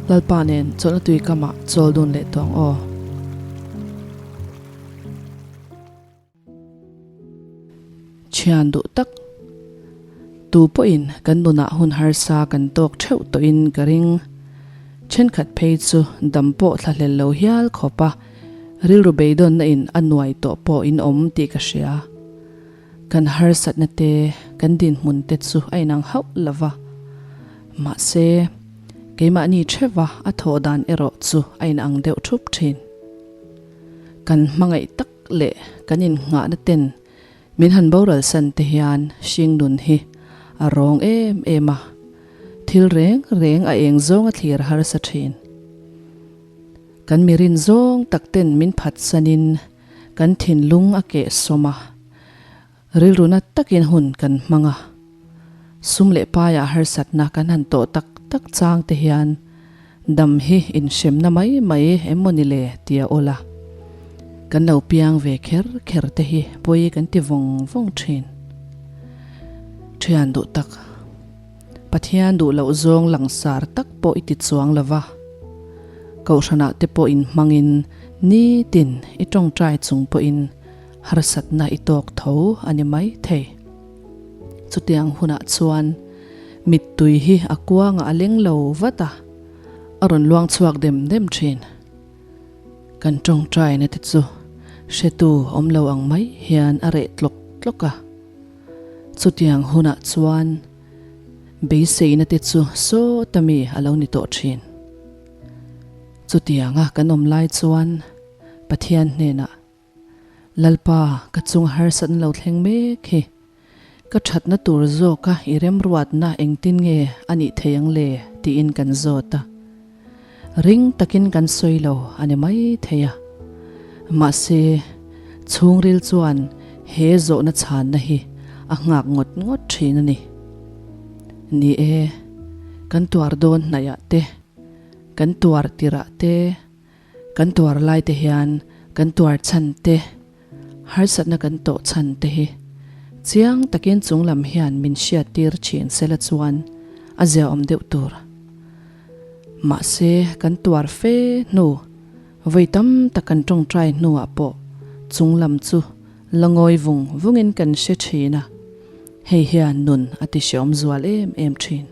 Lalpa nen chawlhna tui kamah chawl dun leh tawh ang aw. Thian duh tak tu pawhin kan nunah hun harsa kan tawk theuh tawhin ka ring. Thenkhat phei chu dam pawh thlahlel lo hial khawp a, rilru beidawnna in a nuai tawh pawh in awm tih ka hria. Kan harsatna te, kan dinhmun te chu a inang hauh lo va. Mahse, keimahni theuha a thawh dan erawh chu a inang deuh thup thin. Kan hmangaih tak leh kan innghahna ten min han boral san te hian hring nun hi a rawng em em a, thil reng reng a eng zawng a thlir harsa thin. Kan mirin zawng tak ten min phatsanin kan thinlung a keh sawm a, rilru na takin hun kan hmang a, sum leh paiah harsatna kan han tawh tak tak chang te hian dam hi inhremna mai mai em maw ni le tia awl a, kan lo piang ve kher kher te hi pawi kan ti vawng vawng thin. Thian duh tak, Pathian duh loh zawng langsar tak pawh i ti chuang lo va, Kohhranah te pawh inhmangin nitin i tawngtai chung pawhin harsatna i tawk tho a ni mai thei. Chutiang hunah chuan mittui hi a kuangah a leng lo vat a, a rawn luang chhuak dem dem thin. Kan tawngtaina te chu hretu awm lo ang mai hian a reh tlawk tlawk a. Chutiang hunah chuan beiseina te chu sawta mi a lo ni tawh thin. Chutianga kan awm lai chuan Pathian hnenah, Lalpa, ka chung harsatna lo thleng mek hi, ka thatna tur zawka i remruatna engtin nge a nih thei ang le? tiin kan zawt a. Ring takin kan sawi lo a ni mai thei a. Mahse, chhungril chuan he zawhna chhanna hi a nghak ngawt ngawt thin a ni. Ni e, kan tuar dawn hnaihah te, kan tuar tirah te, Kan tuar lai te hian kan tuar chhan te, harsatna kan tawh chhan te hi chiang takin chung lam hian min hriat tir thin sela chuan a ziaawm deuh tur. Mahse kan tuar fe hnu, vawi tam tak kan tawngtai hnuah pawh chung lam chu la ngawi vung vungin kan hre thin a, hei hian nun a ti hreawm zual em em thin.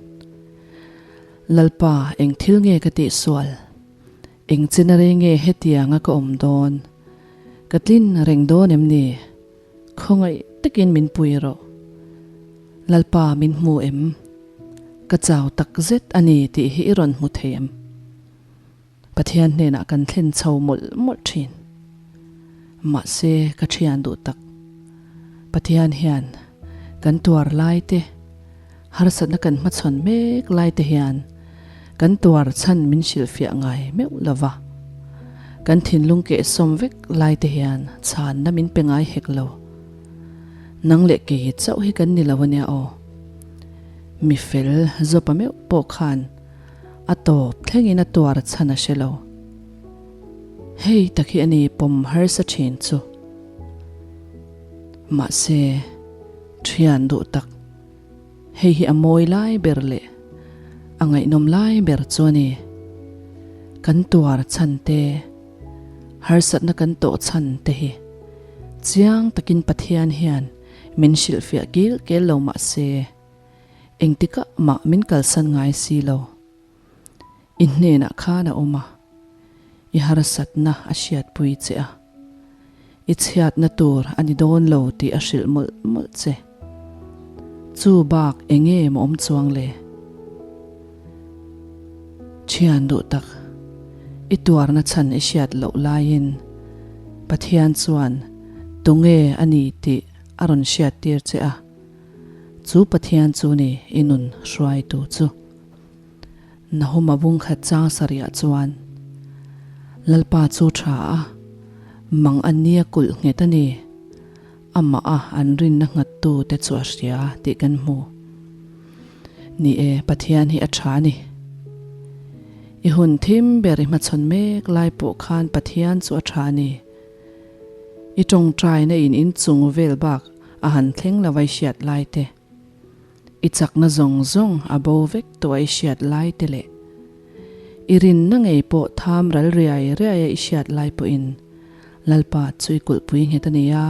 Lalpa eng thil nge ka tihsual? Eng china rei nge hetianga ka awm dawn? Ka tlin reng dawn em ni? Khawngaih takin min pui rawh. Lalpa min hmu em? Ka chau tak zet a ni tih hi i rawn hmu thei em? Pathian hnenah kan thlen chho mawlh mawlh thin. Mahse ka thian duh tak. Pathian hian kan tuar lai te, Harsatna kan hmachhawn mek lai te hian kan tuar chhan min hrilhfiah ngai meuh lo va, kan thinlung kehsawm vek lai te hian chhanna min pe ngai hek lo. Nang leh kei chauh hi kan ni lo ania aw. Mi fel Jopa meuh pawh khan a tawp thlengin a tuar chhan a hre lo. Hei tak hi a ni pawm harsa thin chu. Mahse, thian duh tak. Hei hi a mawi lai ber leh a ngaihnawm lai ber chu a ni. Kan tuar chhan te, harsatna kan tawh chhan te hi chiang takin Pathian hian min hrilhfiah kil kel lo mah se, engtikah mah min kalsan ngai si lo. I hnenah khan a awm a, i harsatna a hriatpui che a, i chhiatna tur a ni dawn lo tih a hrilh mawlh mawlh che. Chu bak eng nge maw awm chuang le? Thian duh tak, i tuarna chhan i hriat loh laiin Pathian chuan tunge a ni tih a rawn hriattir che a, chu Pathian chu ni i nun hruaitu chu. Nahuma bungkhat chang sarihah chuan, Lalpa chu tha a, mang an nia kulh nghet a ni. Amah a an rinna nghattu te chu a hria tih kan hmu. Ni e, Pathian hi a tha a ni. I hun thim ber i hmachhawn mek lai pawh khan Pathian chu a tha a ni. I tawngtaina in inchung vel bak a han thleng lo vai hriat lai te. I chakna zawng zawng a bo vek tawh a i hriat lai te leh. I rinna ngei pawh tham ral riai riai a i hriat lai pawhin Lalpa chu i kulhpui nghet a ni a,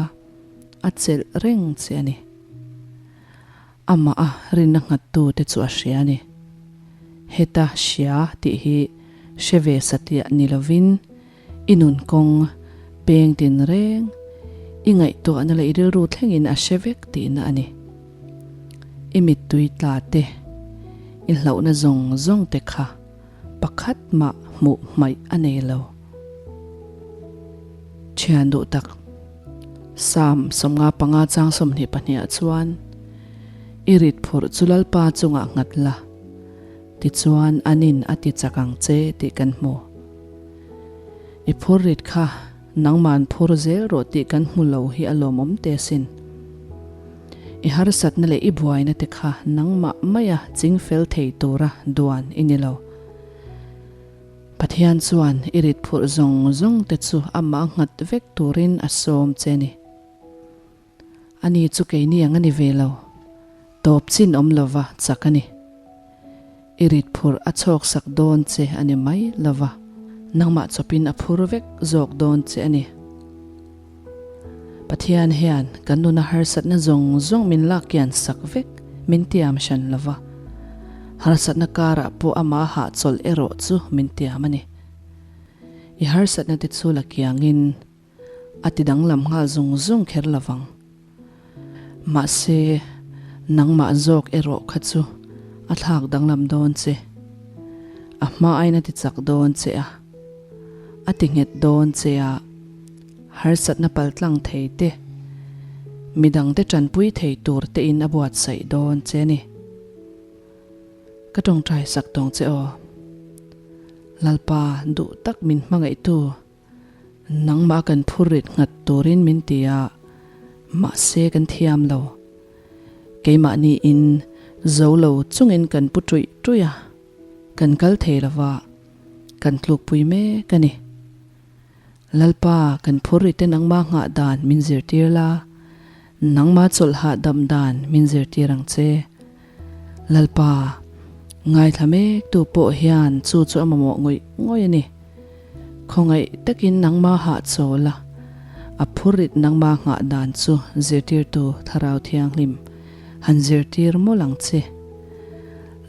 a chelh reng che a ni. Amah a rinna nghattu te chu a hria a ni. Heta hria tih hi hre ve satliah ni lovin i nun kawng peng tin reng i ngaihtuahna leh i rilru thlengin a hre vek tihna a ni. I mittui tla te, i hlauhna zawng zawng te kha pakhat mah hmuh hmaih a nei lo. Thian duh tak, Psalm 55 chang 22 ah chuan, I rit phurh chu Lalpa chungah nghat la, tichuan anin a ti chak ang che tih kan hmu. I phur rit kha nangman phur zel rawh tih kan hmu lo hi a lawmawm te asin. I harsatna leh i buaina te kha nangmah maia ching fel thei tura duan i ni lo. Pathian chuan i rit phurh zawng zawng te chu amah nghat vek turin a sawm che ni. Ani chu keini ang a ni ve lo, tawp chin awm lova chak a ni. I rit phurh a chhawk sak dawn che a ni mai lova, nangmah chawpin a phur vek zawk dawn che a ni. Pathian hian kan nuna harsatna zawng zawng min lak kian sak vek min tiam hran lova, harsatna karah pawh amah hahchawlh erawh chu min tiam a ni. I harsatna te chu la kiangin a ti danglam nghal zung zung kher lovang. Mahse, nangmah zawk erawh kha chu a thlak danglam dawn che. A hma aiin a ti chak dawn che a, a ti nghet dawn che a, harsatna paltlang thei te, midangte tanpui thei tur tein a buatsaih dawn che a ni. Ka tawngtai sak tawng che aw. Lalpa duh tak min hmangaihtu. Nangmah kan phur rit nghat turin min ti a, mahse kan thiam lo. Keimahni in zo lo chungin kan pu ṭuih ṭuih a, kan kal thei lo va, kan tlukpui mek a ni. Lalpa, kan phur rite nangmah nghah dan min zirtir la, nangmah chawlh hahdam dan min zirtir ang che. Lalpa, ngaithla mektu pawh hian chu chu a mamawh ngawih ngawih a ni. Khawngaih takin nangmah hahchawl a, a phurrit nangmah nghah dan chu zirtirtu Thlarau Thianghlim han zirtir mawlh ang che.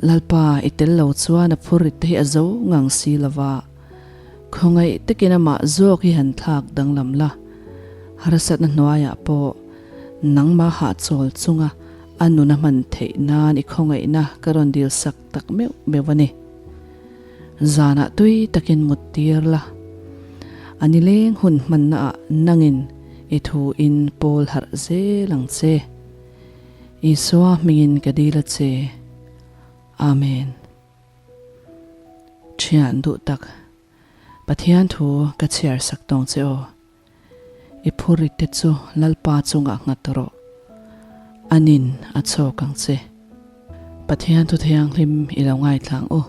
Lalpa, i tel lo chuan a phurrit te hi a zo ngang si lova, khawngaih takin amah zawk hi han thlak danglam la, harsatna hnuaiah pawh nangmah hahchawl chunga a nun a hman theih nan i khawngaihna ka rawn dil sak tak meuh meuh a ni. Zanah tui takin mut tir la. A nileng hun hmanna ah nangin i thu in pawl harh zel ang che. Isua hmingin ka dil a che. Amen. Thian duh tak, Pathian thu ka chhiar sak tawng che aw. I phurrit te chu Lalpa chungah nghat rawh. Anin a chhawk ang che. Pathian thu thianghlim i lo ngaithla ang u.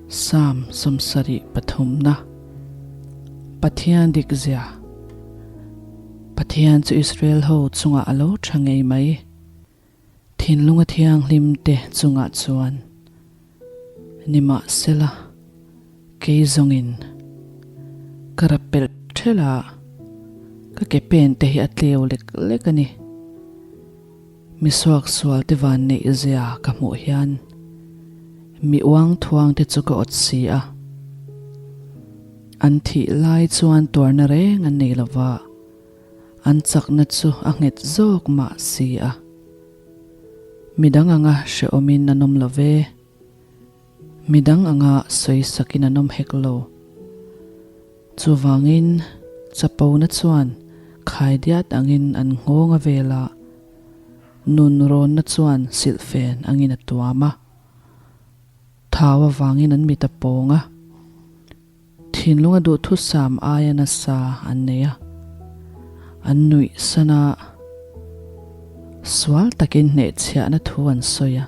Psalm 73 na Pathian dik zia Pathian chu Israel ho chungah a lo tha ngei mai. Thinlunga thianghlim te chungah chuan nimahsela kei zawngin ka rap pelh thelh a, ka ke pen te hi a tleu lek lek a ni. Mi suaksual te van neih zia ka hmuh hian mi uang thuang te chu ka awt si a, an thih lai chuan tuarna reng an nei lova. An chakna chu a nghet zawk mah si a. Midang anga hrehawmin an awm lo ve. Midang anga sawi sakin an awm hek lo. Chuvangin chapona chuan khaidiat angin an nghawng a vel a, nun rawnna chuan silhfen angin a tuam a. Thau avangin an mit a pawng a. Thinlunga duhthusam aia nasa an nei a, an nuih san a, sual takin hnehchhiahna thu an sawi a,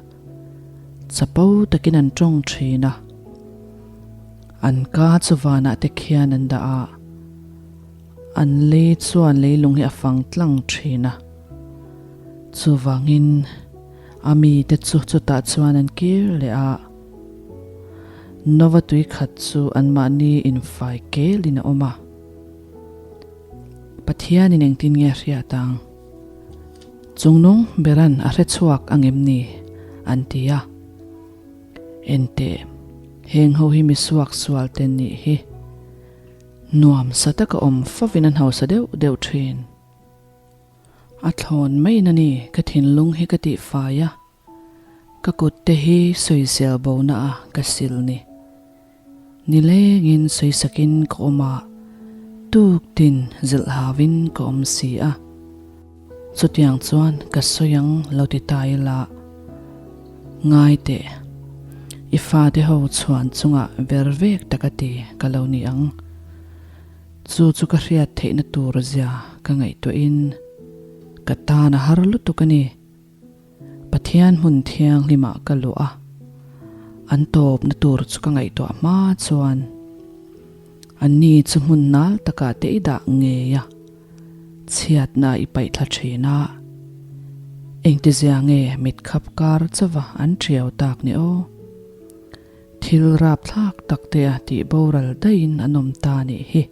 chapo takin an tawng thin a, an ka chu vanah te khian an dah a, an lei chuan leilung hi a fang tlang thin a, chuvangin a mite chu chutah chuan an kir leh a. Nova tui khat chu anmahni infai kelin a awm a. Pathianin engtin nge a hriat ang? Chungnung beran a hre chhuak ang em ni? an ti a. Enteh, heng ho hi mi suak sual te nih hi. Nuam sa taka awm fovin an hausa deuh deuh thin. A thlawn maiin a ni ka thinlung hi ka tihfai a, ka kut te hi sawisel bona a ka sil ni. Nilengin sawisakin ka awm a, tuktin zilh hauin ka awm si a. Chutiang chuan ka sawi ang lo ti ta ila, Ngai teh, i fate ho chhuan chungah ver vek taka ti ka lo ni ang. Chu chu ka hriat theihna tur zia ka ngaihtuahin ka tan a har lutuk a ni. Pathian hmun thianghlimah ka luh a, an tawpna tur chu ka ngaihtuah hma chuan anni chu hmun nal takah te i dah ngei a, chhiatna i paih thla thin a. Engtizia nge mitkhap kar chauva an ṭiau tak ni aw? Thil rapthlak tak te a tih boral daihin an awm ta nih hi.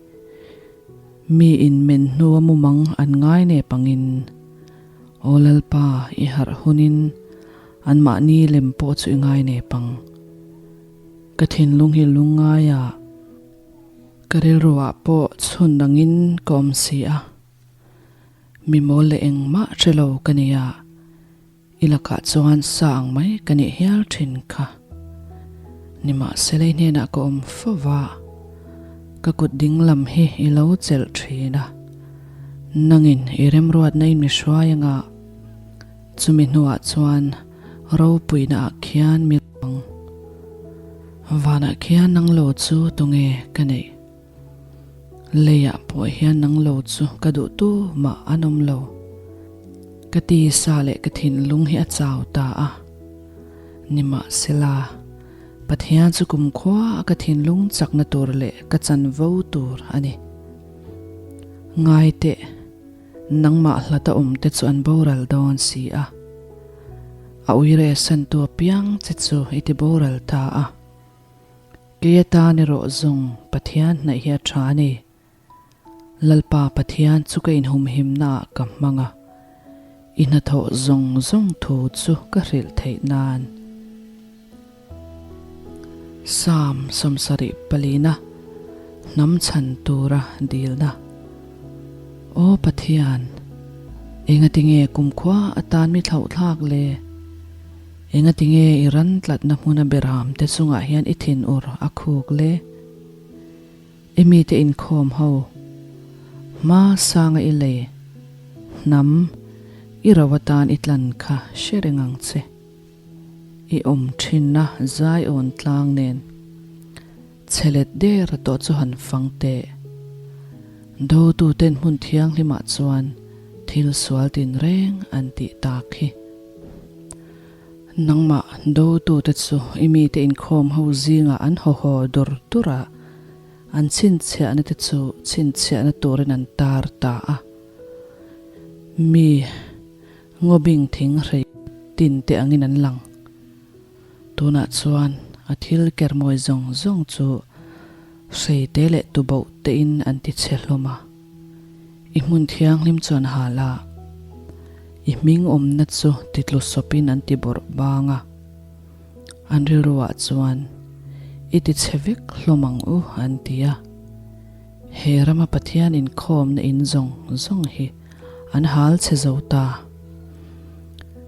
Mi in men hnua mumang an ngai nep angin, Aw Lalpa, i harh hunin anmahni lem pawh chu i ngai nep ang. Ka thinlung hi lungngai a, ka rilruah pawh chhun dangin ka awm si a. Mi mawl leh engmah hre lo ka nia. I lakah chuan sa ang mai ka nih hial thin kha. Nimahsela i hnenah ka awm fo va, ka kut ding lam hi i lo chelh thin a. Nangin i remruatna in mi hruai anga, chumi hnuah chuan ropuina ah khian mi ang. Vanah khian nang lo chu tunge ka neih? Leiah pawh hian nang lo chu ka duh tu mah an awm lo. Ka tisa leh ka thinlung hi a chau ta a. Nimahsela, Pathian chu kumkhua a ka thinlung chakna tur leh ka chanvo tur a ni. Ngai teh, nangmah hlata awm te chu an boral dawn si a. A uire santu apiang che chu i ti boral ta a. Kei atan erawh zawng Pathian hnaih hi a tha a ni. Lalpa Pathian chu ka inhumhimnaah ka hmang a, i hnathawh zawng zawng thu chu ka hrilh theih nan. Psalm 74 Hnam chhan tura dilna. Aw Pathian, engatinge kumkhua atan mi thlauhthlak le? Engatinge i ran tlatna hmuna beram te chungah hian i thinur a khuk le? I mite inkhawm ho, hma sanga i lei, hnam, i ro atan i tlan kha hre reng ang che. I awm thinna zaiawn tlang nen chhe let der tawh chu han fang teh. Dotuten hmun thianghlimah chuan thil sual tinreng an tih tak hi. Nangmah dotute chu i mite inkhawm ho zingah an haw haw dur dur a, an chhinchhiahna te chu chhinchhiahna turin an tar ta a. Mi ngawbing thing hrei tin te angin an lang. Tunah chuan a thil kermawi zawng zawng chu hrei te leh tuboh tein an ti chhe hlawm a. I hmun thianghlim chuan hal a, i hming awmna chu titlu sawpin an ti bawrh bang a. An rilruah chuan, I ti chhe vek hlawm ang u, an ti a. He rama Pathian inkhawmna in zawng zawng hi an hal chhe zo ta.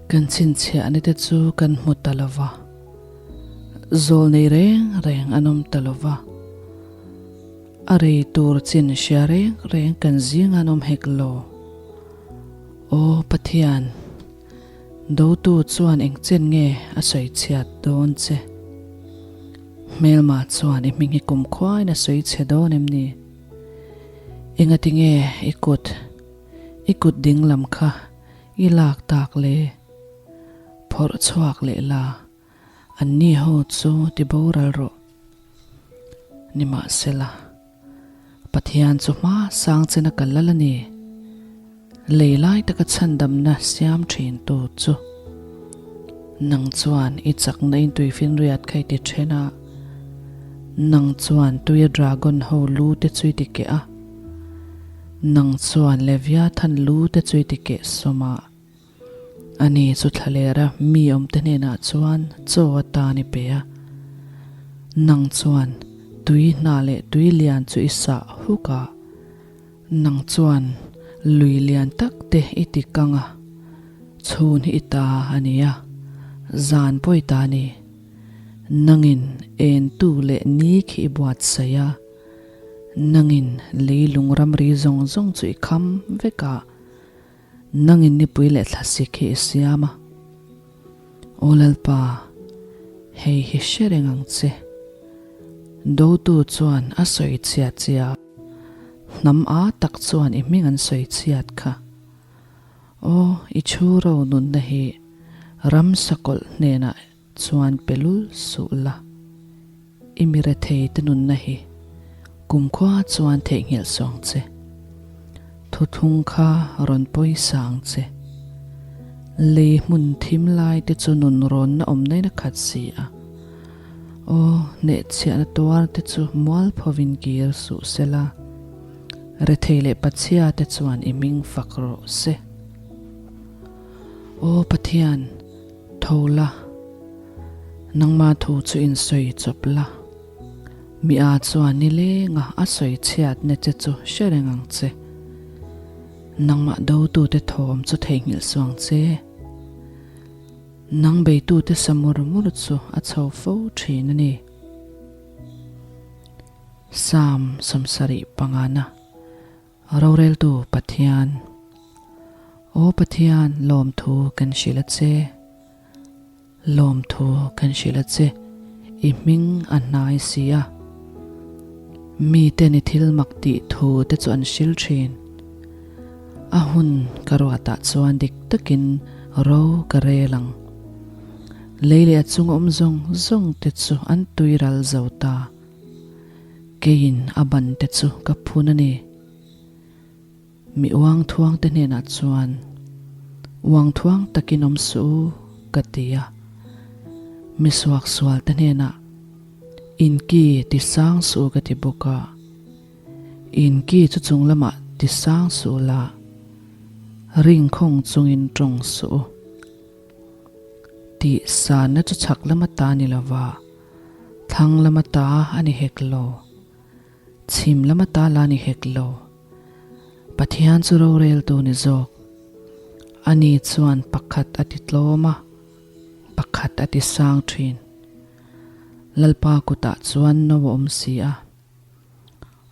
Kan chhinchhiahna te chu kan hmu ta lo va, zawl nei reng reng an awm ta lo va. A rei tur chin hria reng reng kan zing an awm hek lo. Aw Pathian, dotu chuan eng chen nge a sawi chhiat dawn che? Hmelma chuan i hming hi kumkhuain a sawi chhe dawn em ni? Engati nge i kut, i kut ding lam kha i lak tak le? Phawrh chhuak leh la. Anni ho chu ti boral rawh. Nimahsela, Pathian chu hma sang chena kal lal a ni. Lei lai taka chhandamna siam thin tu chu. Nang chuan i chakna in tuifinriat kha i ti then a. Nang chuan tuia dragon ho lu te chu i ti keh a. Nang chuan Leviathan lu te chu i ti keh sawm a. Ani chu thlalera mi awmte hnenah chuan chaw atan i pe a. Nang chuan tui hna leh tui lian chu i sah huk a. Nang chuan lui lian tak te i ti kang a, chhun hi i ta a ni a, zan pawh i ta a ni. Nangin entu leh ni khi i buatsaih a, nangin leilung ramri zawng zawng chu i kham vek a, nangin nipui leh thlasik hi i siam a. Aw Lalpa, hei hi hre reng ang che. Dotu chuan a sawi chhiat che a, hnam a tak chuan i hming an sawi chhiat kha. Aw, i thu ro nunna hi ramsa kawlh hnenah chuan pe lul suh la. I mi rethei te nunna hi kumkhua chuan theihnghilh suh ang che. Thuthlung kha rawn pawisa ang che. Lei hmun thim lai te chu nun rawnna awm nain a khat si a. Aw, hnehchhiahna tuar te chu mualphovin kir suh se la, rethei leh pachhia te chuan i hming fak rawh se. Aw Pathian, Tho la, nangma thu chu insawi chawp la. Mi a chuan nilenga a sawi chhiatna che chu hre reng ang che. Nangmah dotute thawm chu theihnghilh suh ang che. Nang beitute sa mur mur chu a chho fo thin a ni. Psalm 75. Roreltu Pathian, Aw Pathian, lawmthu kan hrilh a che, lawmthu kan hrilh a che, i hming a hnai si a. Miten i thil mak tih thu te chu an hril thin. A hun ka ruatah chuan dik takin ro ka rel ang. Lei leh a chung awm zawng zawng te chu an tui ral zo ta. Keiin a ban te chu ka phun a ni. Mi uang thuang te hnenah chuan, Uang thuang takin awm suh u, ka ti a. Mi suaksual te hnenah, In ki ti sang suh u ka ti bawk a. In ki chu chung lamah ti sang suh la, ringkhawng chungin tawng suh u. Tih sanna chu chhak lama ta ni lova, Thlang lama ta a ni hek lo. Chhim lama ta la ni hek lo. Pathian chu roreltu ni zawk. Ani chuan pakhat a ti tlawm a, pakhat a ti sang thin. Lalpa kutah chuan no a awm si a.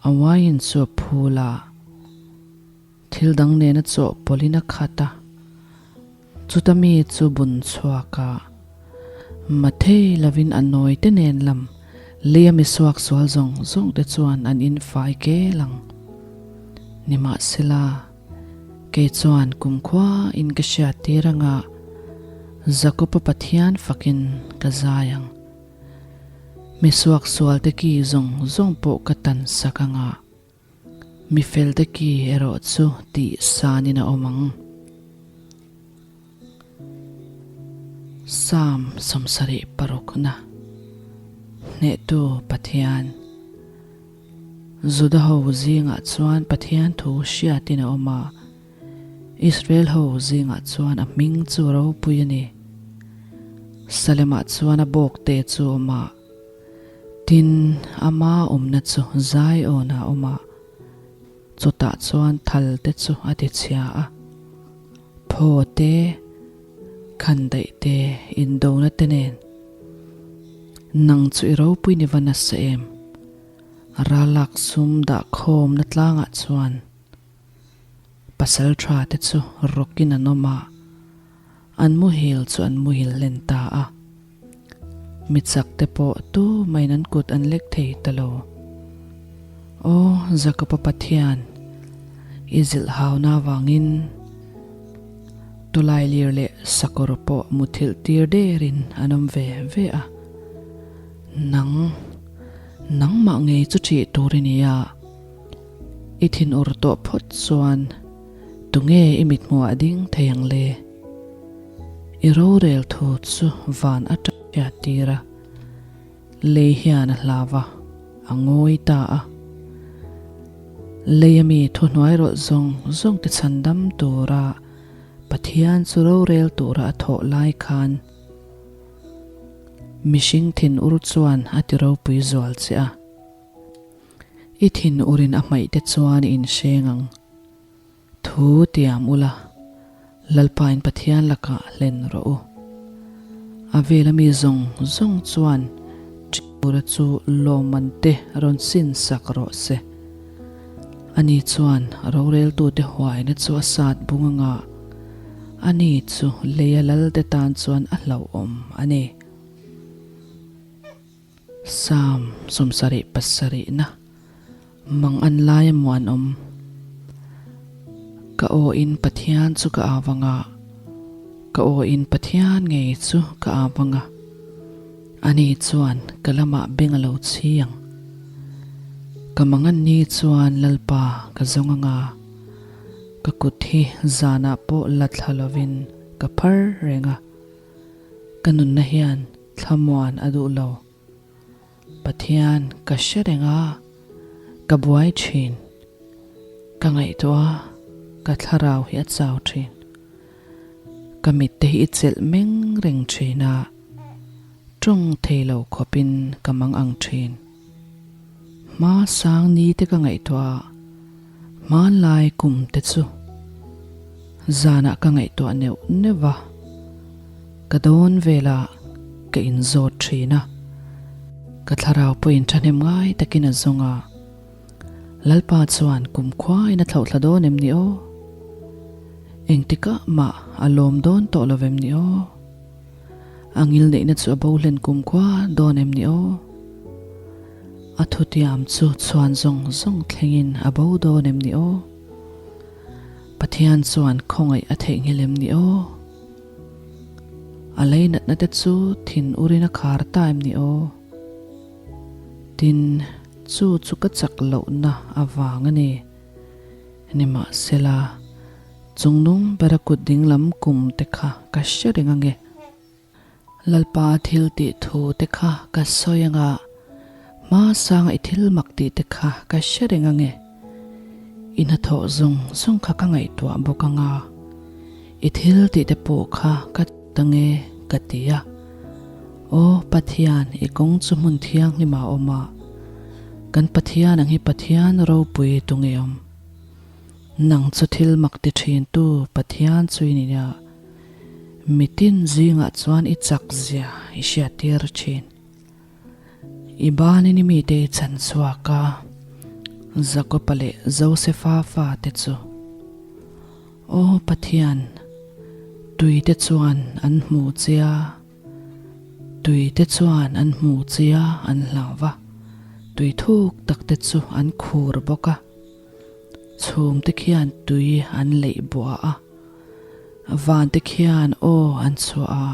A wine chu a phul a, thil dang nena chawhpawlhin a khat a. Chuta mi chu bun chhuak a, mathei lovin a nawi te nen lam leia mi suak sual zawng zawng te chuan an in fai kel ang. Nimahsela, kei chuan kumkhua in ka hriat tir anga Jakob-a Pathian fakin ka zai ang. Mi suak sual te ki zawng zawng pawh ka tan sak anga. Mi felte ki erawh chu tih sanin a awm ang. Psalm 76 Hnehtu Pathian Juda ho zingah chuan Pathian thu hriatin a awm a, Israel ho zingah chuan a hming chu ropui a ni. Salemah chuan a bawkte chu a awm a. Tin, ama awmna chu Zion-ah a awm a, chutah chuan thal te chu a ti chhia a, phaw te, khandaih te, indona te nen. Nang chu i ropui ni va nasa em? Ralak sum dah khawmna tlangah chuan pasal tha te chu rawkin an awm a, An muhil chu an muhil hlen ta a. Mi chak te pawh tu maiin an kut an lek thei ta lo. Aw Jakob-a Pathian, i zilh hauna avangin tawlailir leh sakawr pawh muthilh tir derin an awm ve ve a. Nang, nangmah ngei chu ṭih tur i ni a, i thinur tawh phawt chuan Tunge i mithmuh ah ding thei ang le? I rorel thu chu van a hriat tir a, lei hian a hlau a. a ngawi ta a. Leia mi thuhnuai rawlh zawng zawng te chhandam tura Pathian chu rorel tura a thawh lai khan mihring thinur chuan a ti ropui zual che a. I thinurin a hmaih te chuan i inhreng ang. Thu tiam ula, Lalpain Pathian lakah hlen rawh u. A vela mi zawng zawng chuan Ṭiura chu lawmman te rawn sin sak rawh se. Ani chuan roreltute huaina chu a sat bung anga, ani chu leia lalte tan chuan a hlauhawm a ni. Psalm 77 na Mang an lai a muanawm. Ka aw in Pathian chu ka au anga, ka aw in Pathian ngei chu ka au anga, ani chuan ka lamah beng a lo chhi ang. Ka mang an ni chuan Lalpa ka zawng anga, ka kut hi zanah pawh la thla lovin ka phar reng a, ka nunna hian thlamuan a duh lo. Pathian ka hre reng a, ka buai thin. Ka ngaihtuah a, ka thlarau hi a chau thin. Ka mitte hi i chelh meng reng thin a, tawng thei lo khawpin ka mang ang thin. Hma sang ni te ka ngaihtuah a, hmanlai kum te chu zanah ka ngaihtuah neuh neuh va, ka dawn velah ka inzawt thin a, ka thlarau pawhin thahnem ngai takin a zawng a, Lalpa chuan kumkhuain a thlauhthla dawn em ni aw? Engtikah mah a lawm dawn tawh lo vem ni aw? A ngilneihna chu a bo hlen kumkhua dawn em ni aw? A thutiam chu chhuan zawng zawng thlengin a bo dawn em ni aw? Pathian chuan khawngaih a theihnghilh em ni aw? A leinatna te chu thin urin a khar ta em ni aw? Tin, chu chu ka chak lohna avang a ni. Nimahsela, chungnung bera kut dinglam kum te kha ka hre reng ange. Lalpa thil tih thu te kha ka sawi anga, hma sanga i thil mak tih te kha ka hre reng ange. I hnathawh zawng zawng kha ka ngaihtuah bawk anga, i thil tih te pawh kha ka ta nge ka ti a. Aw Pathian, i kawng chu hmun thianghlim ah a awm a, kan Pathian ang hi Pathian ropui tu nge awm? Nang chu thil mak ti thin tu Pathian chu i ni a. Mitin zingah chuan i chak zia i hriattir thin. I banin i mite i chhan chhuak a, Jakopa leh Josefa fate chu. Aw Pathian, tuite chuan an hmu che a, tuite chuan an hmu che a an hlau va, tui thuk takte chu an khur bawk a, chhumte khian tui an leih buah a. Van te khian aw an chhuah a,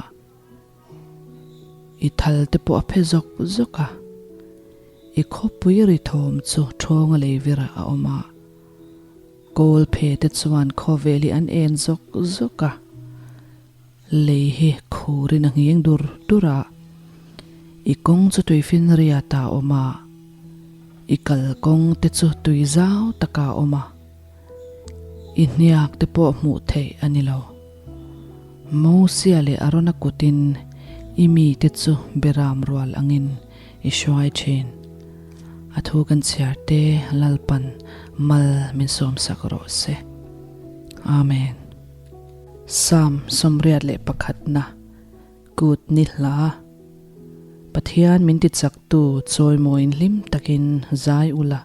i thal te pawh a phe zawk zawk a, i khawpui ri thawm chu ṭhawnga lei virah a awm a, kawl phe te chuan khawvel hi an en zawk zawk a, lei hi khurin a nghing dur dur a, i kawng chu tuifinriat ah a awm a, i kalkawng te chu tui zau takah a awm a. I hniak te pawh hmuh theih a ni lo. Mosia leh Arona kutin i mite chu beram rual angin i hruai thin. A thu kan chhiar te Lalpan mal min sawmsak rawh se. Amen. Psalm 81 Kut ni hla. Pathian min tichaktu chawimawiin hlim takin zai ula.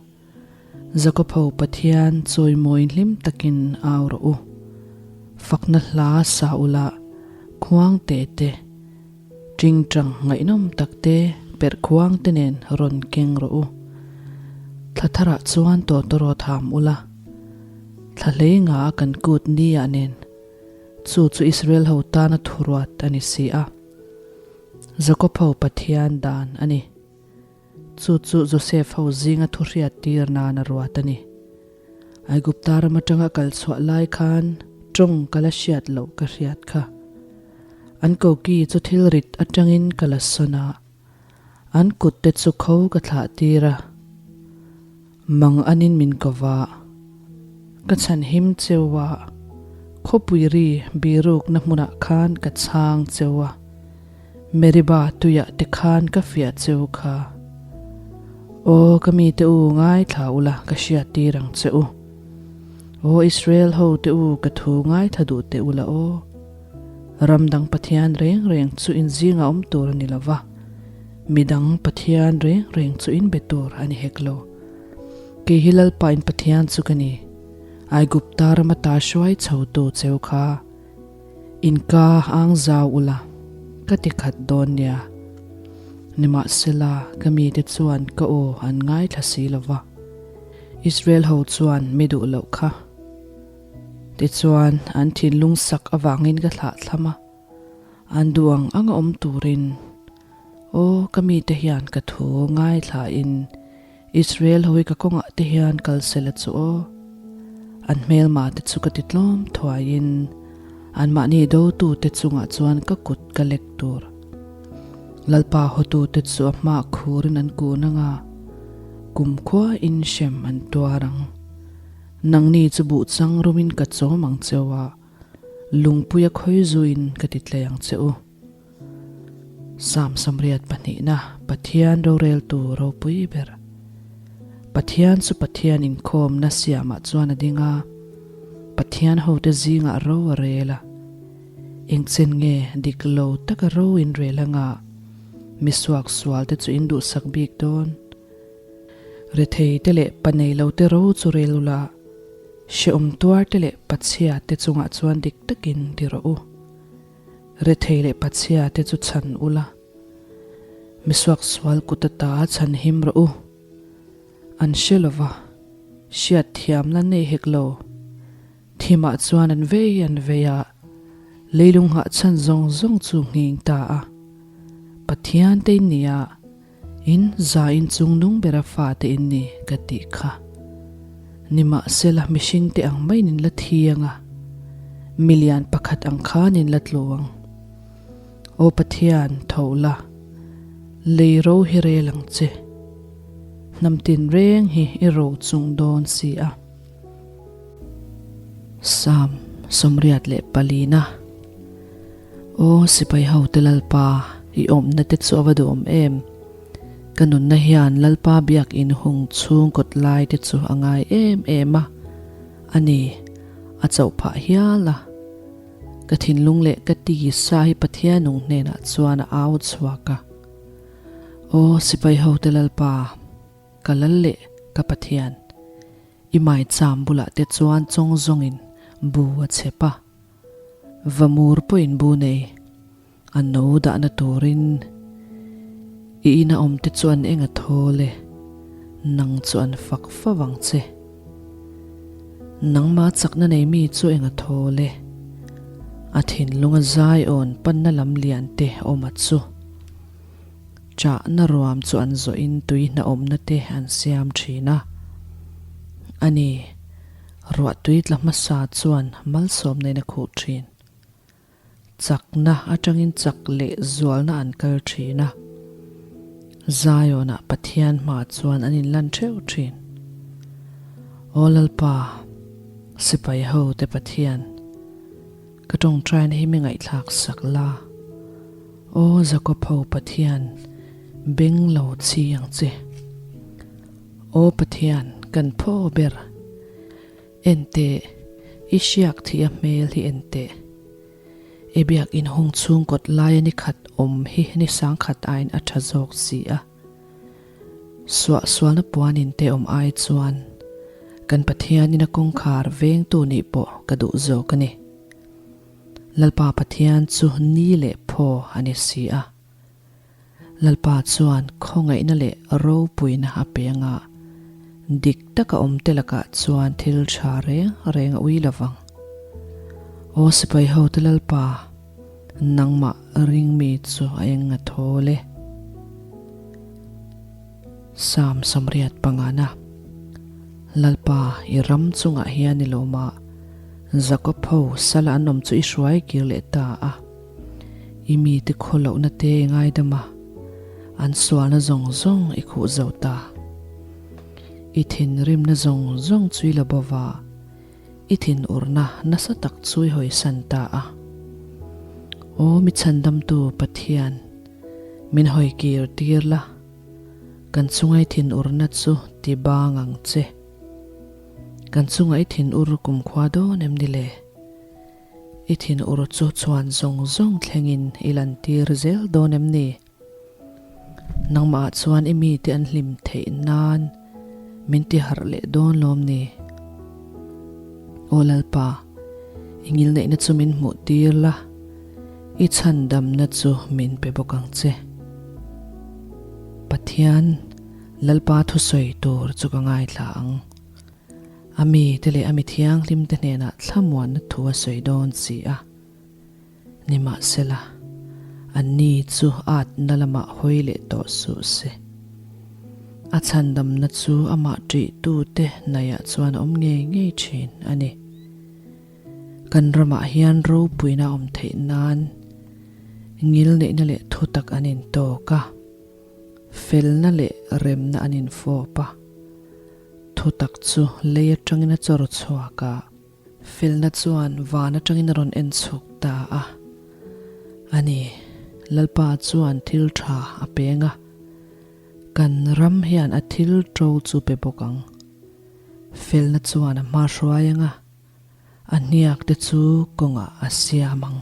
Jakob-ho Pathian chawimawi hlim takin au rawh u. Fakna hla sa ula, khuang te te, tingtang ngaihnawm tak te, perh khuang te nen rawn keng rawh u. Thla tharah chuan tawtawraw tham ula, thla hlei nga a kan kut ni ah nen, chu chu Israel-ho tana thuruat a ni si a. Jakob-ho Pathian dan a ni. Chu chu Joseph ho zinga thu hriat tir nan a ruat a ni. Aigupta ram atanga kal chhuah lai khan tawng ka la hriat loh ka hriat kha. An koki chu thil rit atangin ka la sawn a, an kut te chu kho ka thlah tir a. Mang anin min ko va. Ka chhan him cheu a, khawpui ri birukna hmunah khan ka chhang cheu a, Meriba tuiah te khan ka fiah cheu kha. Aw ka mite u ngaithla ula ka hriat tir ang che u. Aw Israel ho te u ka thu ngaithla duh teh ula aw. Ram dang Pathian reng reng chu in zingah awm tur a ni lo va, midang Pathian reng reng chu in be tur a ni hek lo. Kei hi Lalpa in Pathian chu ka ni, Aigupta rama ta hruai chho tu cheu kha. In ka ang zau ula, ka ti khat dawn nia. Nimahsela, ka mite chuan ka aw an ngaithla si lo va, Israel ho chuan mi duh loh kha. Tichuan, an thinlung sak avangin ka thlah thlam a, an duh ang anga awm turin, Aw, ka mite hian ka thu ngaithlain Israel ho hi ka kawngah te hian kal sela chu aw. An hmelma te chu ka ti tlawm thuaiin anmahni dotute chungah chuan ka kut ka lek tur. Lalpa hawtute chu a hmah khurin an kun anga kumkhua in hrem an tuar ang. Nangni chu buh chang rumin ka chawm ang cheu a, lungpuia khawi zuin ka ti tlei ang che u. Sam Samriat pahnihna Pathian roreltu ropui ber. Pathian chu Pathian inkhawmna siamah chuan a ding a, Pathian hote zingah ro a rel a. Engchen nge dik lo taka ro in rel anga mi suaksual te chu in duhsak bik dawn? Rethei te leh pa nei lo te ro chu rel ula, hrehawm tuar te leh pachhia te chungah chuan dik takin ti rawh u. Rethei leh pachhia te chu chhan ula, mi suaksual kut ata chhan him rawh u. An hre lova, hriat thiamna nei hek lo. Thimah chuan an vei an vei a, leilung nghah chhan zawng zawng chu nghing ta a. Pathian te in ni a, in za in chung nung bera fate in ni ka tih kha. Nimahsela mihring te ang maiin in la thi ang a, milian pakhat ang khan in la tlu ang. Aw Pathian, tho la, lei ro hi rel ang che. Hnam tinreng hi i ro chung dawn si a. Psalm 84 Aw sipai hote Lalpa, i awmna te chu a va duhawm em? Ka nunna hian Lalpa biakinn hung chhung kawt lai te chu a ngai em em a, a ni, a chauh phah hial a. Ka thinlung leh ka tisa hi Pathian nung hnenah chuan a au chhuak a. Aw sipai hote Lalpa, ka lal leh ka Pathian, I maicham bulah te chuan chawng zawngin bu a chhep a, vamur pawhin bu nei a no dahna turin i ina awm te chu an eng a thawl e, nang chu an fak fo ang che. Nangma chakna nei mi chu eng a thawl e, a thinlunga zai awn panna lam lian te awm a chu. Chahna ruam chu an zawhin tui hnahawmna te an siam thin a. A ni, ruah tui tla hmasa chuan malsawmnain a khuh thin. Chakna atangin chak leh zualna an kal thin a. Zionah Pathian hma chuan an inlan theuh thin. Aw Lalpa, sipai ho te Pathian, Ka tawngtaina hi mi ngaihthlak sak la. Aw Jakob ho Pathian, beng lo chi ang che. Aw Pathian, kan phaw ber. En teh, i hriak thih a hmel hi en teh. I biak in hung chhung kawt laia ni khat awm hi ni sangkhat aiin a tha zawk si a. Suahsualna puanin te awm ai chuan kan Pathianin a kawngkhar vengtu nih pawh ka duh zawk a ni. Lalpa Pathian chu ni leh phaw a ni si a. Lalpa chuan khawngaihna leh ropuina a pe anga dik taka awm te lakah chuan thil tha reng reng a ui lo vang. Aw sipai hote Lalpa, Nangmah ring mi chu a eng a thawl e. Psalm 85 Lalpa, i ram chungah hian i lawm a, Jakob ho sala an awm chu i hruai kir leh ta a. I mite khaw lohna te i ngaidam a, an sualna zawng zawng i khuh zo ta. I thinrimna zawng zawng chu i la bo va, i thinurna nasa tak chu i hawisan ta a. Aw mi chhandamtu Pathian, min hawi kir tir la, kan chunga i thinurna chu ti bang ang che. Kan chunga i thinur kumkhua dawn em ni le? I thinur chu chhuan zawng zawng thlengin i lantir zel dawn em ni? Nangmah chuan i mite an hlim theih nan min ti harh leh dawn lawm ni? Aw Lalpa, i ngilneihna chu min hmuh tir la, i chhandamna chu min pe bawk ang che. Pathian, Lalpa thusawi tur chu ka ngaithla ang. A mite leh a mi thianghlimte hnenah thlamuanna thu a sawi dawn si a. Nimahsela, anni chu atna lamah hawi leh tawh suh se. A chhandamna chu amah ṭihtute hnaihah chuan a awm ngei ngei ṭhin a ni. Kan ramah hian ropuina a awm theih nan ngilneihna leh thutak an intawk a, felna leh remna an infawp a, thutak chu lei aṭangin a chawr chhuak a. Felna chuan van atangin a rawn en chhuk ta a. A ni, Lalpa chuan thil tha a peng a, kan ram hian a thil to chu pe bawk ang. Felna chuan a hma hruai ang a, a hniak te chu kawngah a siam ang.